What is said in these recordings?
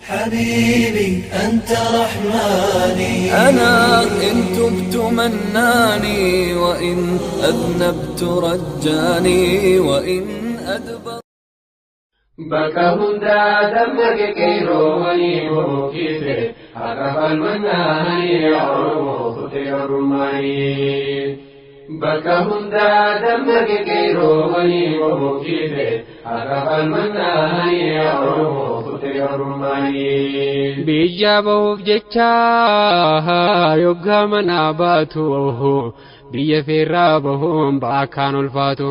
حبيبي أنت رحماني أنا إن تبت مناني وإن أذنبت رجاني وإن أدبر. Bakka hundaa damma qeqeeroowwanii bohokiise haqa falmannaanii Oromoo kutee orummaanii. Bakka hundaa damma qeqeeroowwanii bohokiise haqa falmannaanii Oromoo kutee orummaanii. Biyya bahuuf jecha yoggaa manaa baatu, biyya feerraa bahuun ba'aa ulfaatu.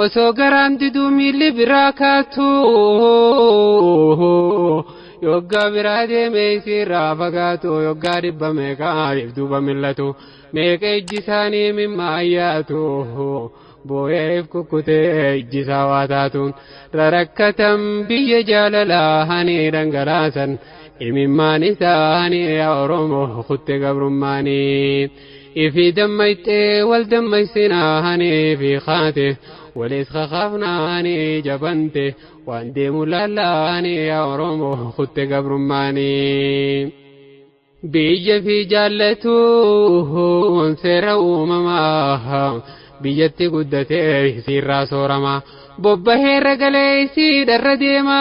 Osoo garaan diduu miilli biraa kaatu, yoggaa biraa deemee isiirraa fagaatu, yoggaa dhibba meeqaa duuba millatu, meeqa ijji isaanii mimmaayyaatu, boo'eef kukkutee ijji isaa waa taatu. Rarakkatan biyya jaalalaa hani dhangalaasan imimmaan isaanii yaa Oromoo kutte gabrummaanii. Ifi dammayxee wal dammaysinaa fi kaate walis kakaafnaanii jabante waan deemu laallaanii yaa Oromoo kutte gabrummaanii. Biyya fi jaallatuun seera uumamaa, biyyatti guddatee isiirraa soorama, bobbaheerra galee isii dharra deema,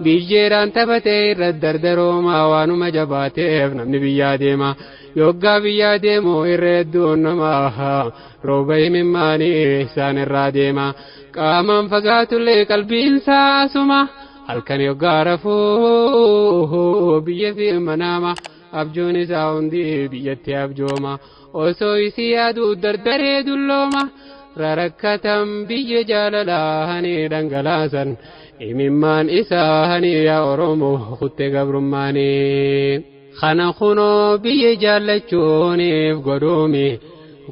biyyeedhaan taphatee irra dardarooma, waanuma jabaateef namni biyyaa deema. Yoggaa biyyaa deemu irra hedduun nama rooba himimmaanii isaan irraa deema. Qaamaan fagaatullee qalbiin saasuma, halkan yoggaa rafuu biyya fi manaama, abjuun isaa hundi biyyatti abjooma, osoo isii yaaduu dardaree dullooma. Rarakkatan biyya jaalalaa dhangalaasan imimmaan isaanii yaa Oromoo kutte gabrummaanii. Kana kunoo biyya jaallachuuniif godhuumi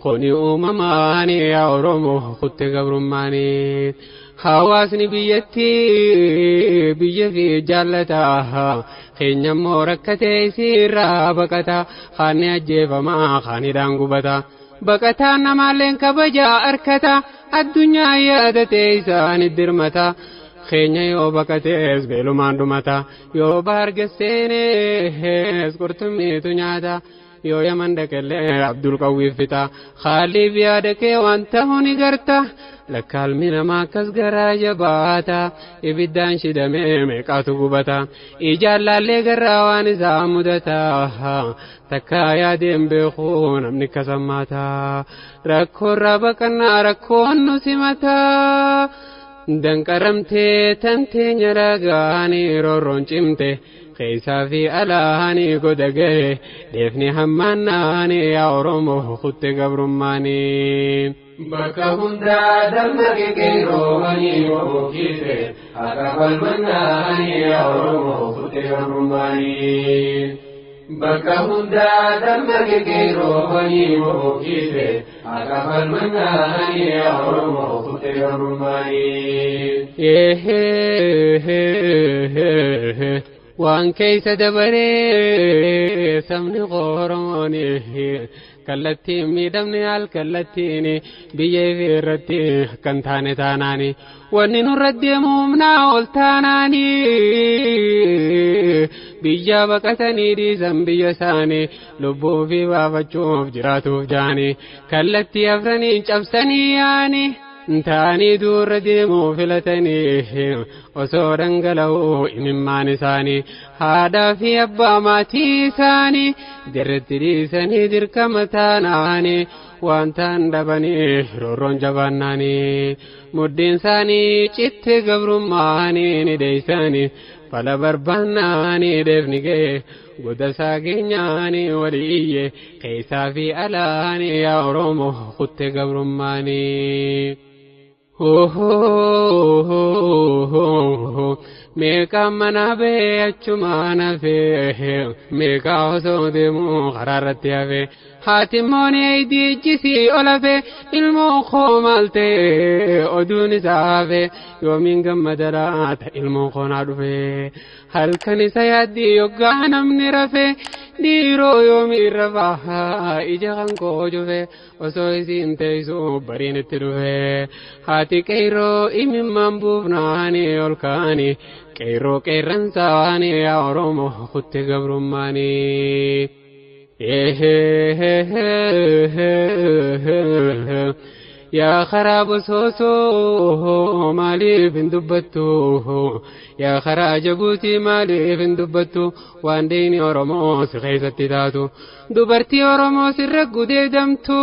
kuni uumamaanii yaa Oromoo kutte gabrummaanii. Hawaasni biyyattii biyya fi jaallataa, keenya immoo rakkatee isiirraa baqata, kaanni ajjeefamaa kaanidhaan gubata. Baqataan namaalleen kabajaa arkata, addunyaa yaadatee isaanii dirmata. Keenya yoo baqatees beelumaan dhumata, yoo bahar gesseenees qurxummiitu nyaata, yoo Yaman dhaqellee Abdul Qawwiif fita, Khaalii biyyaa dhaqee waan ta'u ni garta. Lakkaalmi namaa akkas garaa jabaata, ibiddaan shidamee meeqaatu gubata, ijaan laallee garraa waan isaa mudata, takka yaadeen beeku namni kasammaata. Rakkoorraa baqannaa rakkoon nu simata. Danqaramtee tanteenya dhagaanii roorroon cimte keessaa fi alaanii goda gahe dheefni hammaannaanii yaa Oromoo kutte gabrummaanii. Bakka hundaa damma qeqeeroowwanii bohokiise haqa falmannaanii Oromoo kutee gabrummaanii. Bakka hundaa damma qeqeeroowwanii bohokiise haqa falmannaanii Oromoo kutee gabrummaanii. Waan keessa dabaree sabni Oromooni kallattiin miidhamne al kallattiin biyya irratti kan taane taanaani, wanni nurra deemu humnaa ol taanaani, biyya baqatanii dhiisan biyya isaanii lubbuu fi baafachuuf jiraatuuf jaanii kallattii afranii cabsanii yaanii. Taanii duurra deemuu filatanii osoo dhangala'uu imimmaan isaanii, haadhaa fi abbaa maatii isaanii dirretti dhiisanii dirqama taanaanii, waan ta'an dhabanii roorroon jabaannaanii, muddiin isaanii citte gabrummaanii ni deeysanii, fala barbaannaanii dheefni ga'e goda isaa geenyaanii walii keessaa fi alaanii yaa Oromoo kutte gabrummaanii. Meeqaan mana ba'ee achumaan hafee, meeqaa osoo deemuu karaa irratti hafe, haati immoo ni ijjisii ol hafe, ilmoo koo maal ta'e oduun isaa hafe, yoomiin gammada laata ilmoon koo naa dhufe, halkan isa yaaddii yoggaa namni rafe, dhiiroo yoomiin rafaa ija kan koo cufe, osoo isiin teessuu bariin itti dhufe, haati qeyroo imimmaan buufnaanii ol ka'anii Qeerroo qeerransaani yaa Oromoo kutte gabrummaanii. Yaa karaa bosoosoo maaliif hin dubbattu? Yaa karaa Jabuutii maaliif hin dubbattu? Waan diini Oromoo si keessatti taatu. Dubartii Oromoo sirra gudeedamtu.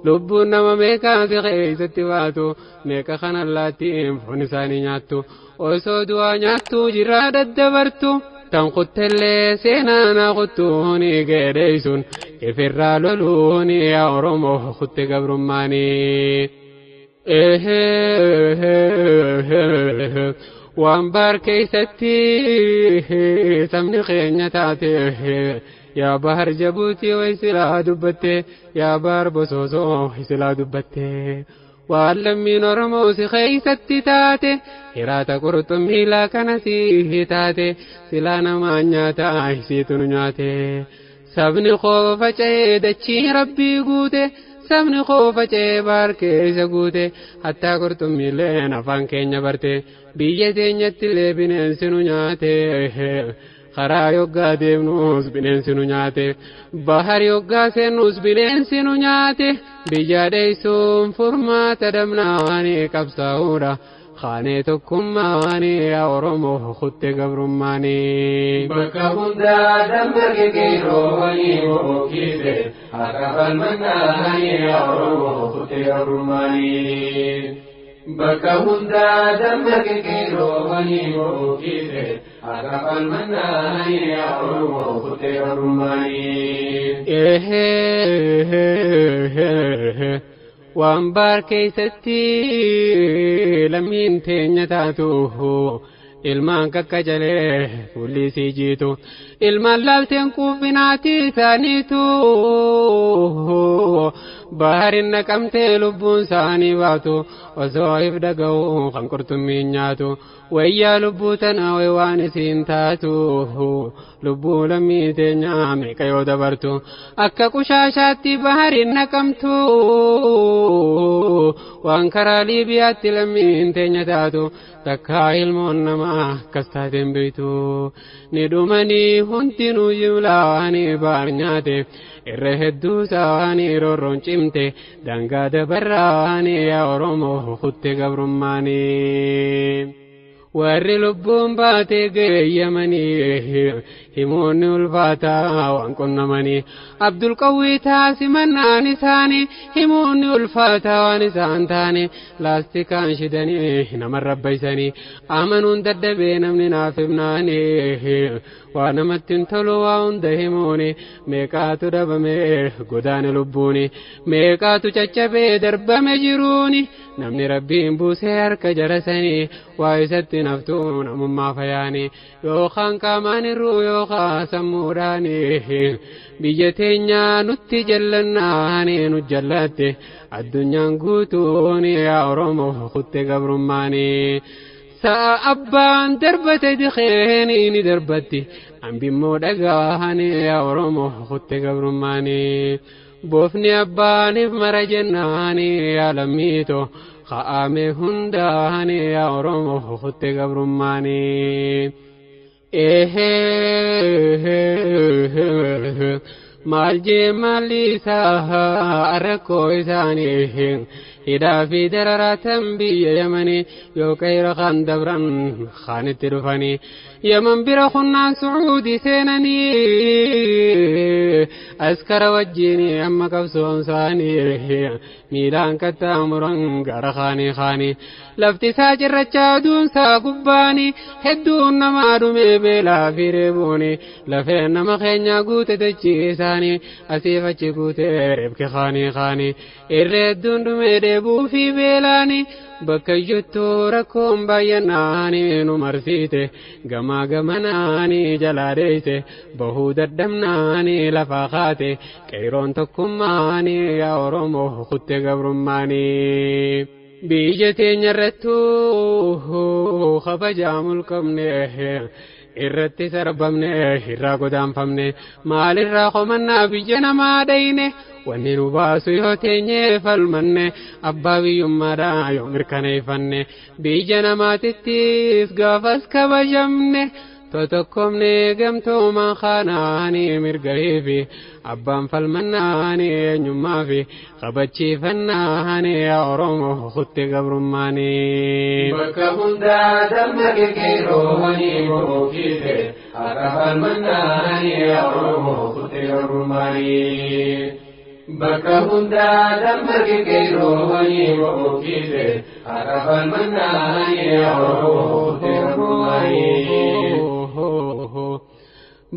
Lubbuun nama meeqaa si keessatti baatu? Meeqa kana laattiin foon isaanii nyaattu? Osoo du'aa nyaattu jiraa daddabartu. Tan kuttellee seenaa kuttuuni geedheessuun ifirraa loluuni yaa Oromoo kutte gabrummaanii. Waan baar keessatti sabni keenya taate yaa bahar Jabuutii way silaa dubbatte yaa bahar bosoosoo silaa dubbatte. Waan lammiin Oromoo si keessatti taate hiraata qurxummiilaa kana si taate silaa namaa nyaataa isiitu nu nyaate. Sabni koo faca'ee dachii rabbii guute sabni koo faca'ee baar keessa guute hattaa qurxummiileen afaan keenya barte biyya teenyatti illee bineensi nu nyaate. Karaa yoggaa deemnus bineensi nu nyaate bahar yoggaa seennus bineensi nu nyaate biyya dheessuun furmaata dabnaanii qabsaa'uudha kaanee tokkummaanii yaa Oromoo kutte gabrummaanii. Bakka hundaa dammaqe qeerroowwanii boqochiise akka falmannaanii yaa Oromoo kutte gabrummaanii. Bakka hundaa dammaqe qeerroowwanii boqochiise akka falmannaanii yaa Oromoo kutte gabrummaanii. Waan baar keessatti lammiin teenya taatu ilmaan kakkajalee fuulli sii jiitu ilmaan laalteen quufinaatii isaaniitu baharin naqamtee lubbuun isaanii baatu osoo if dhaga'u kan qurxummiin nyaatu wayyaa lubbuu tana way waan isiin taatu lubbuu lammii teenyaa meeqa yoo dabartu akka qushaashaatti baharin naqamtu waan karaa Liibiyaatti lammiin teenya taatu takkaa ilmoon namaa akkas taateen beektu ni dhumanii hundinuu jimlaanii baar nyaate irra hedduu isaanii roorroon cimte daangaa dabarraanii yaa Oromoo kutte gabrummaanii. Warri lubbuun baatee geeyyamanii himoonni ulfaataa waan qunnamanii Abdulqawwii taasimannaan isaanii himoonni ulfaataa waan isaan taane laastikaan shidanii nama rabbaysanii amanuun daddabee namni naaf himnaanii waa namatti hin tolu waa hunda himuuni meeqaatu dhabame godaane lubbuuni meeqaatu caccabee darbame jiruuni namni rabbiin buusee harka jarasanii waa isatti naftuu namummaa fayaanii yookaan qaamaan irruu yookaan sammuudhaanii biyya teenyaa nutti jallannaanii nu jallatte addunyaan guutuun yaa Oromoo kutte gabrummaanii. Sa'a abbaan darbate dikheeni ni darbatti hambimmoo dhagaahanii yaa Oromoo kutte gabrummaanii. Boofni abbaaniif mara jennaanii yaa lammiitoo kaa'ame hundaanii yaa Oromoo kutte gabrummaanii. Maal jee maalli isaa rakkoo isaanii hidhaa fi dararaatan biyya Yamanii yoo qayra kan dabran kaanitti dhufanii Yaman bira kunnaan Sucuudii seenanii askara wajjin amma qabsoon isaanii miilaan qaxxaamuran gara kaanii kaanii lafti isaa cirrachaa aduunsaa gubbaanii hedduun namaa dhumee beelaa fi reebuuni lafeen nama keenyaa guute dachii isaanii asiif achi guute reebki kaanii kaanii irra hedduun dhumee dheebuu fi beelaanii bakka iyyattuu rakkoon baay'anaanii nu marsiite gamaa gamanaanii jalaa dheeyse bahuu dadhabnaanii lafaa kaate qeeroon tokkummaanii yaa Oromoo kutte gabrummaanii. Biyya teenya irrattuu kabajaa mulqabne Irratti sarbamne irraa godaanfamne maalirraa qomannaa biyya namaa dhayne wanni nu baasu yoo teenyee falmanne abbaa biyyummaadhaa yoo mirkaneeffanne biyya namaatittis gaafas kabajamne totokkomne gamtoomaan kaanaanii mirgahii fi abbaan falmannaanii eenyummaa fi kabachiifannaanii yaa Oromoo kutte gabrummaanii. Bakka hundaa damma qeqeeroowwanii bohoofise akka falmannaanii yaa Oromoo kutte gabrummaanii. Bakka hundaa damma qeqeeroowwanii bohoofise akka falmannaanii yaa Oromoo kutte gabrummaanii.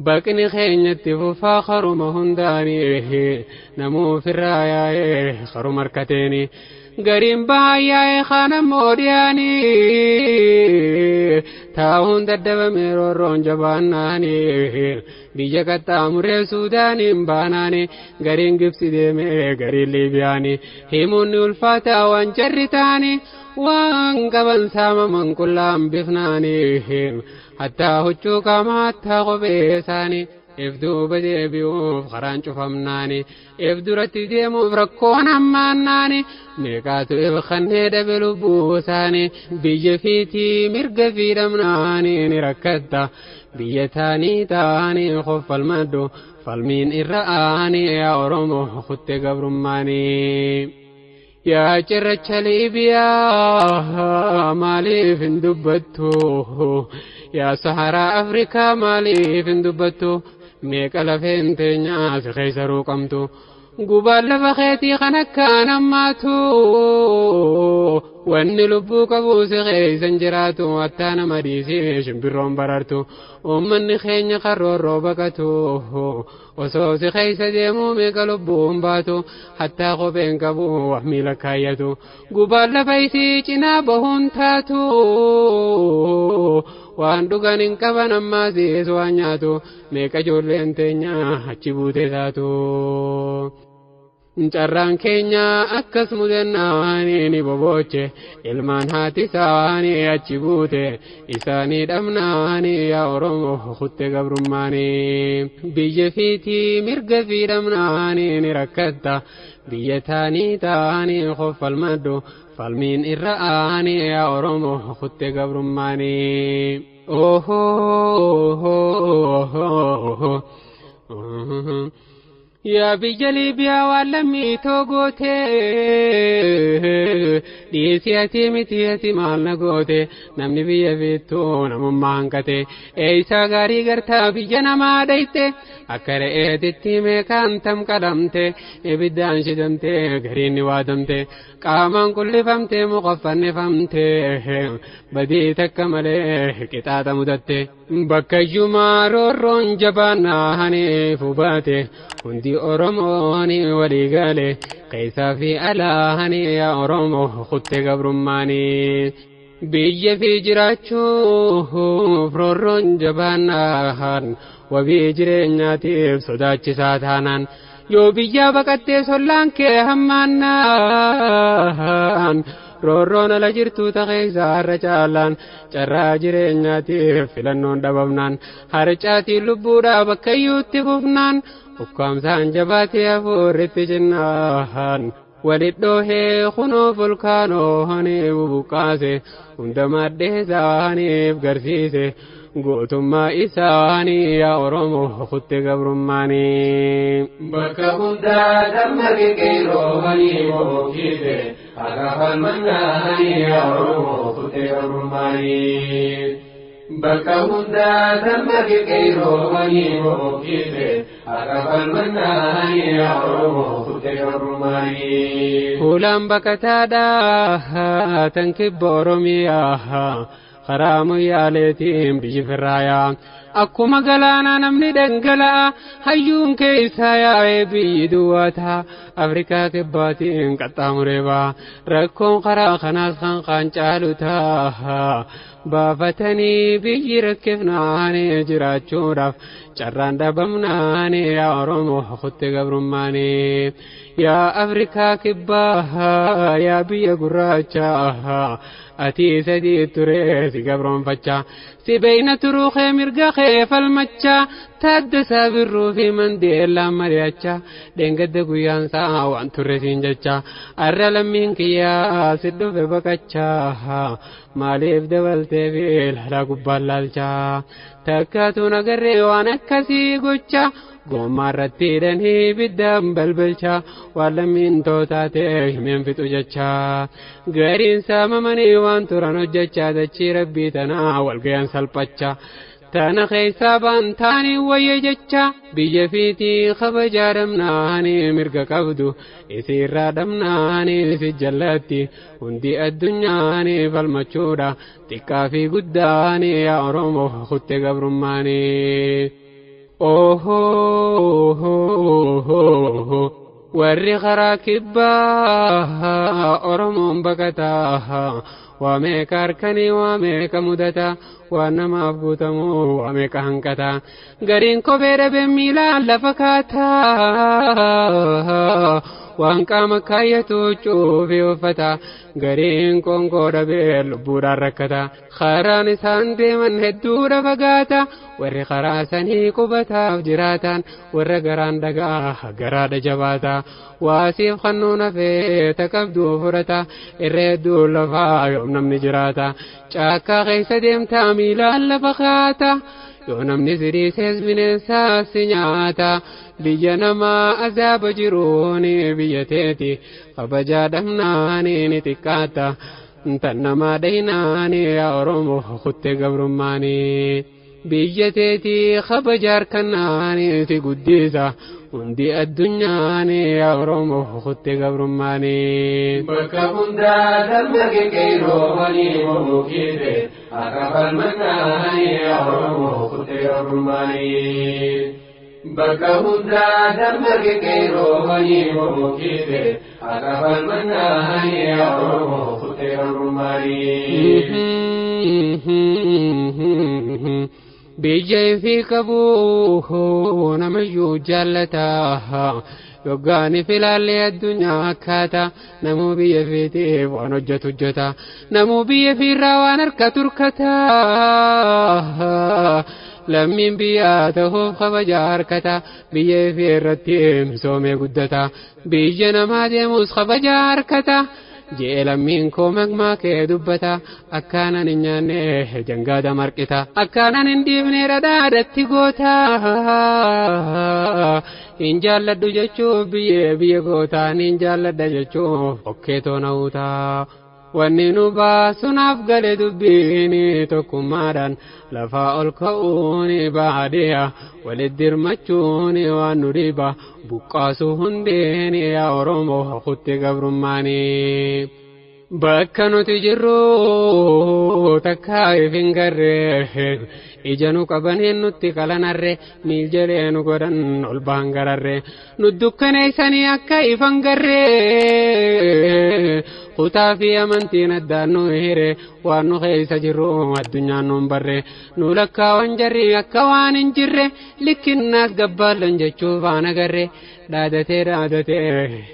Baqni keenyatti fufaa karuma hundaanii namuu ofirraa yaa'ee karuma harkateeni gariin baay'ee kaan ammoo dhiyaanii taa'uun daddabame roorroon jabaannaanii biyya qaxxaamuree Suudaaniin baanaanii gariin Gibsi deemee gariin Liibiyaanii himuun ulfaataa waan jarri ta'anii waan qaban saamaman qullaan bifnaanii hattaa huccuu qaamaa hattaa kophee isaanii if duuba deebi'uuf karaan cufamnaani if duratti deemuuf rakkoon hammaannaani meeqaatu if kannee dhabe lubbuu isaanii biyya fiitii mirga fiidhamnaani ni rakkatta biyya taanii taanii qoffalmadhu falmiin irra aanii yaa Oromoo kutte gabrummaanii. Yaa cirracha Liibiyaa maaliif hin dubbattu? Yaa Saharaa Afrikaa maaliif hin dubbattu? Meeqa lafeen teenyaa si keessa ruuqamtu? Gubaan lafa keetii kan akkaan hammaatu. Wanni lubbuu qabu si keessa hin jiraatu. Hattaa nama dhiisee shimbirroon barartu. Uummanni keenya karroorroo baqatu. Osoo si keessa deemuu meeqa lubbuun baatu. Hattaa kopheen qabu wax miila kaayyatu. Gubaan lafa isii cinaa bahuun taatu. Waan dhugan hin qaban ammaasiis waan nyaatu. Meeqa ijoolleen teenya achi buutee taatu. Carraan keenya akkas mudannaanii ni boboche ilmaan haati isaanii achi buute isaanii dhabnaanii yaa Oromoo kutte gabrummaanii biyya fiitii mirga fiidhamnaanii ni rakkatta biyya taanii taanii qoffalmadhu falmiin irra aanii yaa Oromoo kutte gabrummaanii. Yaa biyya Liibiyaa waan lammii goote dhiisii ati miti ati maal na goote namni biyya beektuu namummaa hanqate eeysaa gaarii gartaa biyya namaa dhayte akka re'eetitti meeqaan tam qalamte ibiddaan shidamte gariin ni waadamte qaamaan qullifamte muqaffannifamte badii takka malee qixaaxa mudatte bakka iyyumaa roorroon jabaannaa fubaate hundi Oromoon walii gale keessaa fi alaani yaa Oromoo kutte gabrummaanii. Biyya fi jiraachuuf roorroon jabaannaan wabii jireenyaatiif sodaachisaa taanaan yoo biyyaa baqattee sollaan kee hammaannaan roorroon ala jirtu takeessa har'a caalaan carraa jireenyaatiif filannoon dhabamnaan harcaatiin lubbuudhaa bakka iyyuutti kufnaan ukkaamsaan jabaatee hafuurritti cinnaan walidhoohee kunoo volkaanoon bubuqqaase hunda maddee isaaniif garsiise gootummaa isaanii yaa Oromoo kutte gabrummaanii. Bakka hundaa damma qeqeeroowwanii bohoofise akka falmannaanii yaa Oromoo kutte gabrummaanii. Bakka hundaa damma qeqeeroowwanii bohoofise akka falmannaanii yaa Oromoo kutte gabrummaanii. Fuulaan baqataadhaa tan kibba Oromiyaa karaa muyyaaleetiin biyyi firraayaa. Akkuma galaanaa namni dhangala'a hayyuun keessaa yaa'ee biyyi duwwaa ta'a. Afrikaa kibbaatiin qaxxaamuree ba'a. Rakkoon karaa kanaas kan kaan caalu ta'a. Baafatanii biyyi rakkifnaanii jiraachuudhaaf carraan dhabamnaanii yaa Oromoo kutte gabrummaanii. Yaa Afrikaa kibbaa yaa biyya gurraachaa. Ati sadii ture si gabroonfachaa si beeyna turuu kee mirga kee falmachaa Taaddasaa Birruu fi Mandeellaan mari'achaa dheengadda guyyaan isaa waan turre siin jechaa arra lammiin kiyyaa si dhufe baqachaa maaliif dabaltee fi ilaalaa gubbaan laalchaa takkaatu nagarree waan akkasii gochaa gommaa irratti hidhanii ibiddaan balbalchaa waan lammiin tootaatee himeen fixu jechaa gariin saamamanii waan turan hojjechaa dachii rabbii tanaa walgayaan salphachaa tana keessaa baan taanii wayya jecha biyya fiitii kabajaa dhabnaanii mirga qabdu isiirraa dhabnaanii si jallatti hundi addunyaanii falmachuudha xiqqaa fi guddaanii yaa Oromoo kutte gabrummaanii. Warri karaa kibbaa Oromoon baqataa waa meeqa harkanii waa meeqa mudata waan namaaf guutamu waa meeqa hanqata gariin kophee dhabee miilaan lafa kaataa waan qaama kaayyatu cuufii uffata gariin qoonqoo dhabee lubbuudhaan rakkata karaan isaan deeman hedduudha fagaata warri karaa sanii qubataaf jiraatan warra garaan dhagaa garaadha jabaata waasiif kannuun hafee taqabduu furata irra hedduu lafaa yoom namni jiraata caakkaa keessa deemtaa miilaan lafa kaata yoo namni siriisees bineensaa si nyaata biyya namaa azaaba jiruuni biyya teeti kabajaa dhabnaani ni xiqqaata tan namaa dhaynaani yaa Oromoo kutte gabrummaani biyya teeti kabaja harkannaani si guddisa hundi addunyaani yaa Oromoo kutte gabrummaani. Bakka hundaa damma qeqeeroowwanii mormukiise akka falmannaanii yaa Oromoo kutte gabrummaanii. Bakka hundaa damma qeqeeroowwanii mormukiise akka falmannaanii yaa Oromoo kutte gabrummaanii. Biyya ifii qabu namayyuu jaallata yoggaan filaallee addunyaa akkaata namuu biyya fiitiif waan hojjetu hojjeta namuu biyya fiirraa waan harka turkata lammiin biyyaa ta'uuf kabaja harkata biyya ifii irratti misoomee guddata biyya namaa deemus kabaja harkata. Jee lammiin koo maqmaa kee dubbata akkaanan hin nyaanne jangaada marqita akkaanan hin dhiifne dhadhaadhatti goota hin jaalladhu jechuuf biyya biyya gootaan hin jaalladha jechuuf okkee toona'uuta. Wanni nu baasunaaf gale dubbiin tokkummaadhaan lafaa ol ka'uun baadiyyaa walitti dirmachuun waan nu dhiba buqqaasu hundeen yaa Oromoo kutte gabrummaanii. Bakka nuti jirru takkaa if hin garree ija nu qabaniin nutti qalanarre miil jedhee nu godhan ol baan gararre nu dukkaneessanii akka ifan garree kutaa fi amantiin addaan nu hire waan nu keessa jirru addunyaan nu hin barre nu lakkaawan jarri akka waan hin jirre likkinnaas gabbaallan jechuuf waan agarre dhaadatee dhaadatee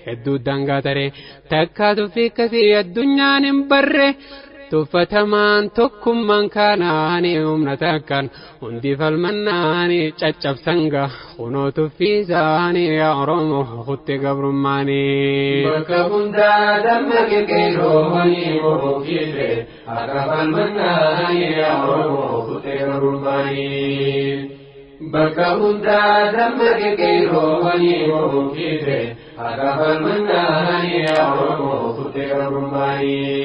hedduu daangaa taree takkaa tuffii akkasii addunyaan hin barre tuffatamaan tokkummaan kaanaani humna takkaan hundi falmannaani caccabsanga kunoo tuffiisaani yaa Oromoo kutte gabrummaanii. Bakka hundaa damma qeqeeroowwanii mormukiise akka falmannaanii yaa Oromoo kutte gabrummaanii. Bakka hundaa damma qeqeeroowwanii mormukiise akka falmannaanii yaa Oromoo kutte gabrummaanii.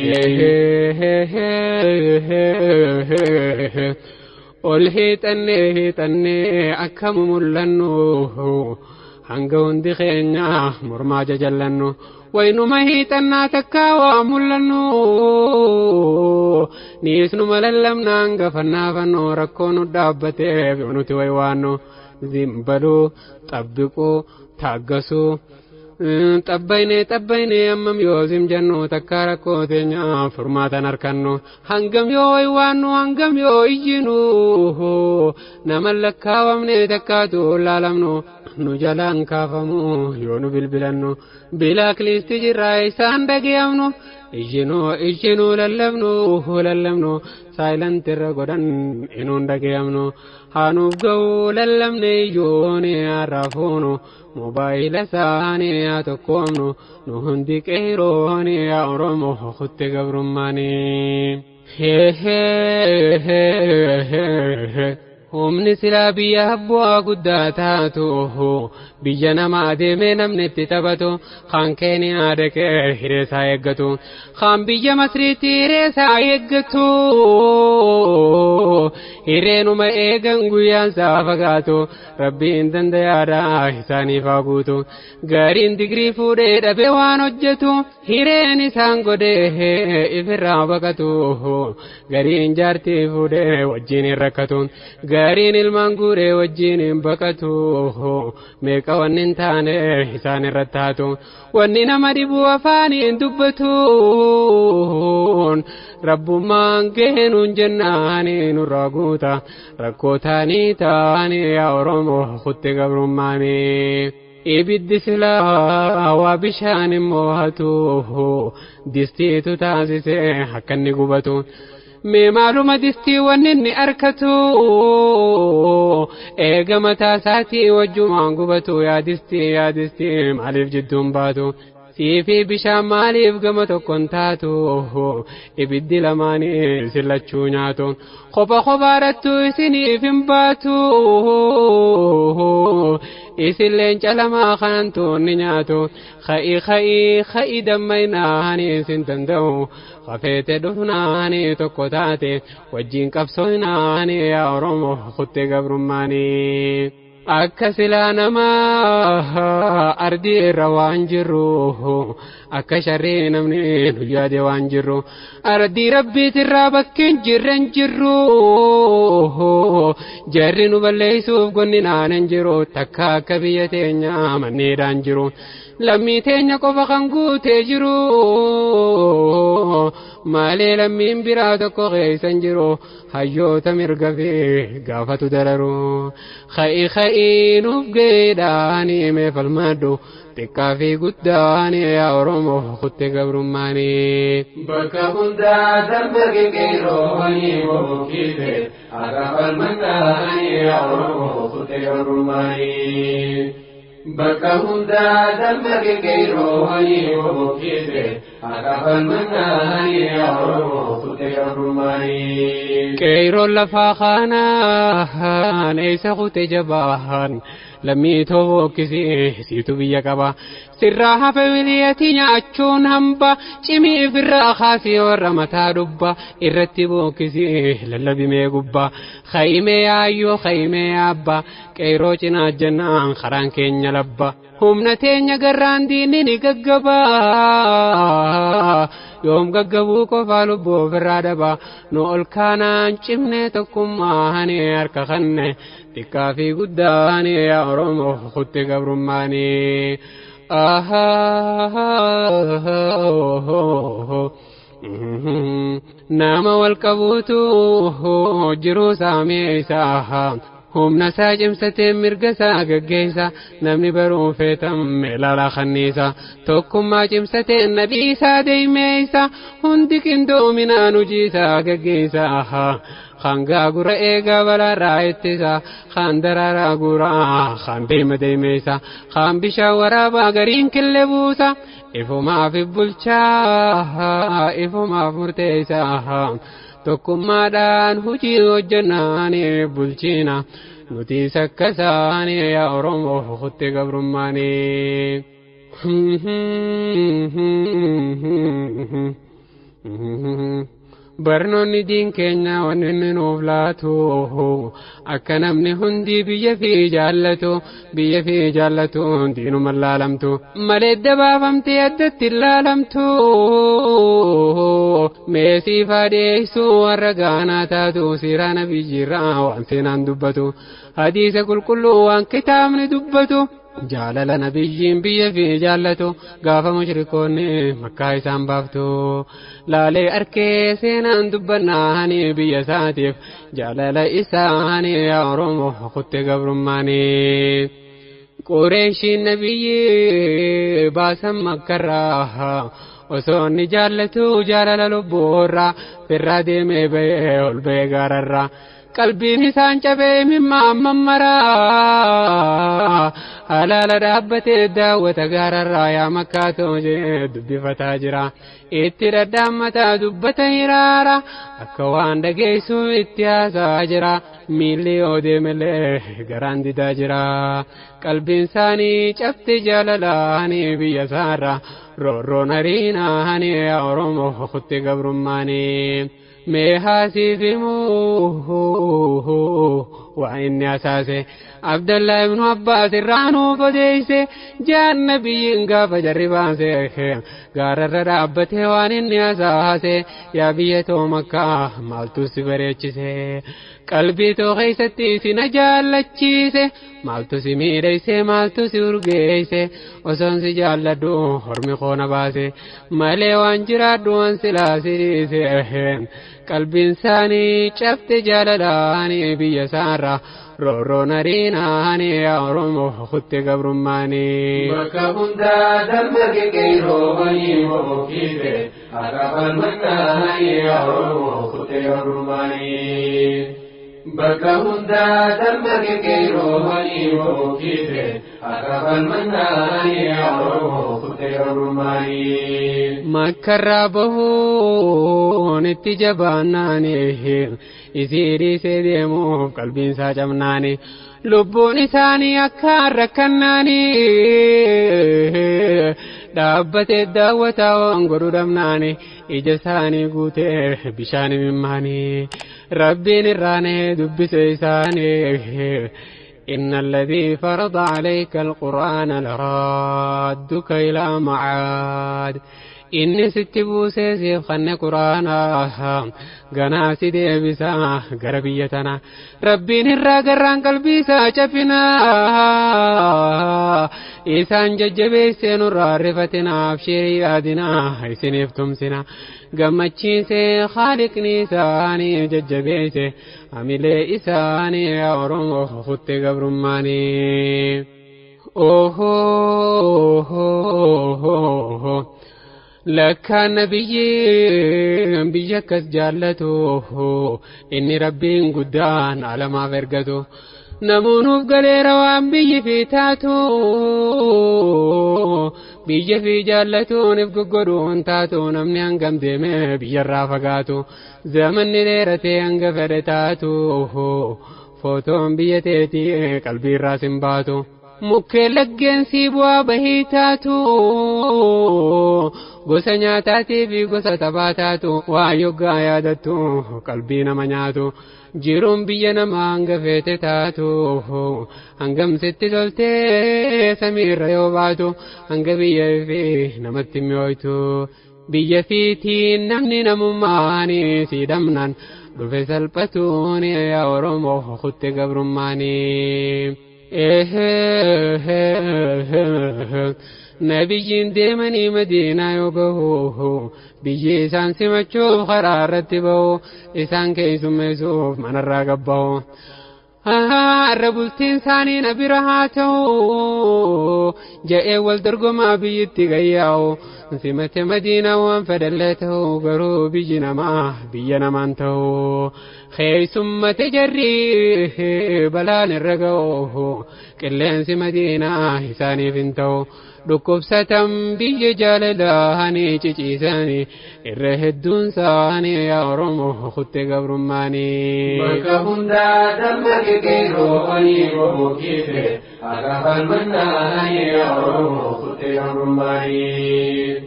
Ol hiixannee hiixannee akkamu mul'annu hanga hundi keenya mormaa jajallannu waynuma hiixannaa takkaa waa mul'annu niisnuma lallabna hanga fannaafannu rakkoo nu dhaabbateef yoo nuti waywaannu zimbaluu xabbiquu taaggasuu xabbayne xabbayne ammam yoo zim jennu takkaa rakkoo teenya furmaatan harkannu hangam yoo waywaannu hangam yoo iyyinu nama lakkaawamne takkaatu laalamnu Nu jalaan kaafamu yoo nu bilbilannu bilaakliisti jirraa isaan dhagayamnu iyyinuu iyyinuu lallabnu lallabnu saayilantirra godhan inuun dhagayamnu haanuuf ga'uu lallabne iyyooni harraafuunu mobaayila isaanii haa tokkoomnu nu hundi qeerooni yaa Oromoo kutte gabrummaanii. Humni silaa biyya bu'aa guddaa taatu biyya nama adeemee namni itti taphatu kan Keeniyaa dhaqee hireessaa eeggatu kan biyya Masriitti hireessaa eeggatu hireenuma eegan guyyaan isaa fagaatu rabbiin dandayaadha isaaniif haa guutu gariin digirii fuudhee dhabee waan hojjetu hireen isaan godhee ifirraa baqatu gariin jaartii fuudhee wajjin hin rakkatu gariin ilmaan guuree wajjin hin baqatu meeqa wanni hin taane isaan irratti haatu wanni nama dhibu afaaniin dubbatuun rabbummaan geenuun jennaani nurraa guuta rakkoo taanii taanii yaa Oromoo kutte gabrummaanii. Ibiddi silaa waa bishaan immoo hatu distiitu taasisee akka inni gubatu. Mee maaluma distii wanni inni arkatu eega mataa isaatii wajjumaan gubatu yaa distii yaa distii maaliif jidduun baatu siifi bishaan maaliif gama tokkon taatu ibiddi lamaanii sillachuu nyaatu kopha kophaadhattu isiniif hin baatu isin leenca lamaa kanan tuunni nyaatu kha'i kha'i kha'i dammaynaani isin danda'u kafeete dhufnaani tokko taate wajjin qabsoonaani yaa Oromoo kutte gabrummaanii. Akka silaa namaa ardii irra waan jirru akka sharrii namni nu yaade waan jirru ardii rabbiitirraa bakki hin jirre hin jirru jarri nu balleessuuf gonni naan hin jiru takka akka biyya teenyaa manneedhaan jiru lammii teenya qofa kan guutee jiru malee lammiin biraa tokko keessa hin jiru hayyoota mirga fi gaafatu dararu kha'i kha'i nuuf geedhaanii mee falmadhu xiqqaa fi guddaanii yaa Oromoo kutte gabrummaanii. Bakka hundaa dambage qeerroowwanii bobokkise akka falmannaanii yaa Oromoo kutte gabrummaanii. Bakka hundaa dambage qeerroowwanii bobokkise akka falmannaanii yaa Oromoo kutte gabrummaanii. Qeerroon lafaa kanaan eessa kute jabaan lammii tookkisee siitu biyya qaba. Sirraa hafe wiliyatii nyaachuun hamba cimii ifirraa kaasee warra mataa dubba irratti bookkisee lallabimee gubba. Khayimee yaayyoo khayimee yaabba qeerroo cinaa jennaan karaan keenya labba. Humna teenya garraan diinni ni gaggaba. Yoom gaggabuu qofaa lubbuu ofirraa dhaba. Nu ol kaanaan cimne tokkummaani harka kanne xiqqaa fi guddaani yaa Oromoo kutte gabrummaani. Nama wal qabuutu jiruu saameessa. Humna isaa cimsatee mirga isaa gaggeessa namni baruu feetan ilaalaa kanniisa tokkummaa cimsatee nabii isaa deemeessa hundi qindoominaan hojii isaa gaggeessa. Kan gaagura eegaa balaarraa ittisa kan daraaraa guuraa kan deema deemeessa kan bishaan waraabaa gariin killee buusa ifumaaf bulchaa ifumaaf murteessa. Tokkummaadhaan hojii hojjannaan bulchina nuti sakkasaani yaa Oromoo kutte gabrummaanii. Barnoonni diin keenya wanni inni nuuf laatu akka namni hundi biyya fi jaallatu biyya fi jaallatu diinuma laalamtu malee dabaafamtee addatti laalamtu meesii faadeessuu warra gaanaa taatu seeraa nabiyyiirraa waan seenaan dubbatu hadiisa qulqulluu waan kitaabni dubbatu. Jaalala nabiyyiin biyya fi jaallatu gaafa mushrikoonni makkaa isaan baaftu laalee arkee seenaan dubbannaani biyya isaatiif jaalala isaanii yaa Oromoo kutte gabrummaanii. Qureeshiin nabiyyi baasan Makkarraa osoo inni jaallatu jaalala lubbuurraa firraa deemee ba'ee ol ba'ee gaararraa. Qalbiin isaan cabee mimmaa mammaraa halaala dhaabbatee daawwata gaararraa yaa Makkaatoo jee dubbifataa jira. Itti dhadhaammataa dubbata hiraara akka waan dhageessu itti haasaa jira. Miilli yoo deemellee garaan didaa jira. Qalbiin isaanii cabte jaalalaanii biyya isaarraa roorroon hariinaanii yaa Oromoo kutte gabrummaanii. Mee haasiif himuu waa inni asaase Abdallah ibnu Abbaas irraa nuuf odeeyse jaanna biyyiin gaafa jarri baase gaararra dhaabbatee waan inni asaase yaa biyya too Makkaa maaltu si bareechise qalbii too keessatti si na jaallachiise maaltu si miidheyse maaltu si urgeeyse osoon si jaalladhu hormi koo na baase malee waan jiraadhu waan silaa si dhiise. Qalbiin isaanii cabte jaalalaanii biyya isaarraa roorroon hariinaanii yaa Oromoo kutte gabrummaanii. Bakka hundaa damma qeqeerroowwanii mookiise akka falmannaanii yaa Oromoo kutte gabrummaanii. Bakka hundaa damma qeqeerroowwanii mookiise akka falmannaanii yaa Oromoo kutte gabrummaanii. Makkarraa bahuun itti jabaannaanii isii dhiisee deemuuf qalbiin isaa cabnaanii lubbuun isaanii akkaan rakkannaanii dhaabbatee daawwataa waan godhu dhabnaanii ija isaanii guutee bishaan mimmaanii rabbiin irraanee dubbise isaanii. إن الذي فرض عليك القرآن لرادك إلى معاد inni sitti buusee siif kanne quraanaa ganaa si deebisaa gara biyya tanaa rabbiin irraa garraan qalbii isaa cabinaa isaan jajjabeessee nurraa rifatinaa abshirii yaadinaa isiniif tumsina gammachiisee haaliqni isaanii jajjabeesse amilee isaanii yaa Oromoo kutte gabrummaanii. Ohoo. Lakkaan nabiyyiin biyya akkas jaallatu inni rabbiin guddaan alamaaf ergatu namuunuuf galeera waan biyyi fi taatu biyya fi jaallatuun if goggodhuun taatu namni hangam deeme biyyarraa fagaatu zamanni dheeratee hanga fedhe taatu footoon biyya teetii qalbiirraa sin baatu. Mukkeen laggeen sii bu'aa bahii taatu gosa nyaataatii fi gosa taphaa taatu waa yoggaa yaadattu qalbii nama nyaatu jiruun biyya namaa hanga feete taatu hangam sitti toltee samiirra yoo baatu hanga biyya fi namatti mi'ooytu biyya fiitiin namni namummaanii si dhabnaan dhufe salphatuun yaa Oromoo kutte gabrummaanii. Nabiyyiin deemanii Madiinaa yoo gahu biyyi isaan simachuuf karaa irratti bahu isaan keessummeessuuf manarraa gabbahu. Har'a bultiin isaanii na bira haa ta'u je'ee wal dorgomaa biyyitti gayyaa'u simate Madiinaa waan fedhallee ta'u garuu biyyi namaa biyya namaan ta'u keessummate jarri balaan irra ga'u qilleensi Madiinaa isaaniif hin ta'u. Dhukkubsatan biyya jaalalaanii ciciisanii irra hedduun isaanii yaa Oromoo kutte gabrummaanii. Bakka hundaa damma qeqeerroowwanii mookiise akka falmannaanii yaa Oromoo kutte gabrummaanii.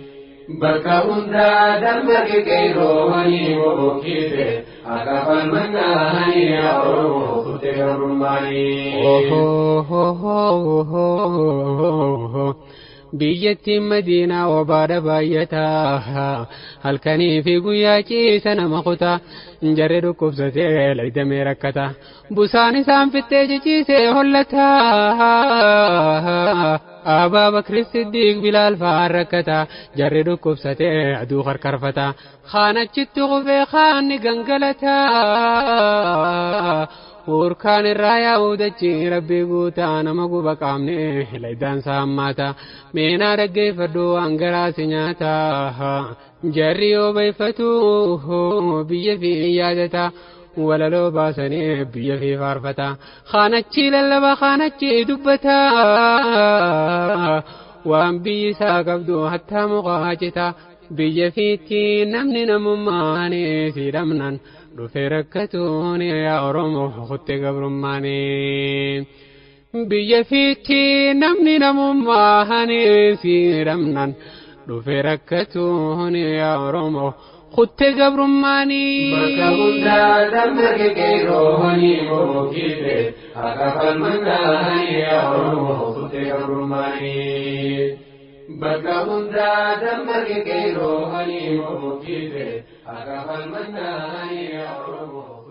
Bakka hundaa damma qeqeerroowwanii mookiise akka falmannaanii yaa Oromoo kutte gabrummaanii. Biyyattiin Madiinaa obaadha baay'ataa halkanii fi guyyaa ciisa nama kutaa jarri dhukkubsatee laydamee rakkata busaan isaan fittee ciciisee hollataa Abaa Bakri Siddiiq Bilaal fa'aan rakkata jarri dhukkubsatee aduu karkarfata kaan achitti qufee kaan ni gangalataa. Urkaan irraa yaa'u dachii rabbii guutaa, nama guba qaamne laydaan saammaata. Meenaa dhaggeeffadhu, waan garaa si nyaata. Jarri yoo bayfatu biyya fi yaadata. Walaloo baasanii biyya fi faarfata. Kaanachi lallaba, kaanachi dubbata. Waan biyyi isaa qabdu hattaa mukaa cita. Biyya fiitti namni namummaan si dhabnan dhufee rakkatuun, yaa Oromoo kutte gabrummaani. Biyya fiitti namni namummaan si dhabnan dhufee rakkatuun, yaa Oromoo kutte gabrummaani. Bakka hundaa dammaqe qeerrooni bookite akka falmannaani, yaa Oromoo kutte gabrummaani. Bakka hundaa dammaqe qeerrooni bookite akka falmannaani, yaa Oromoo.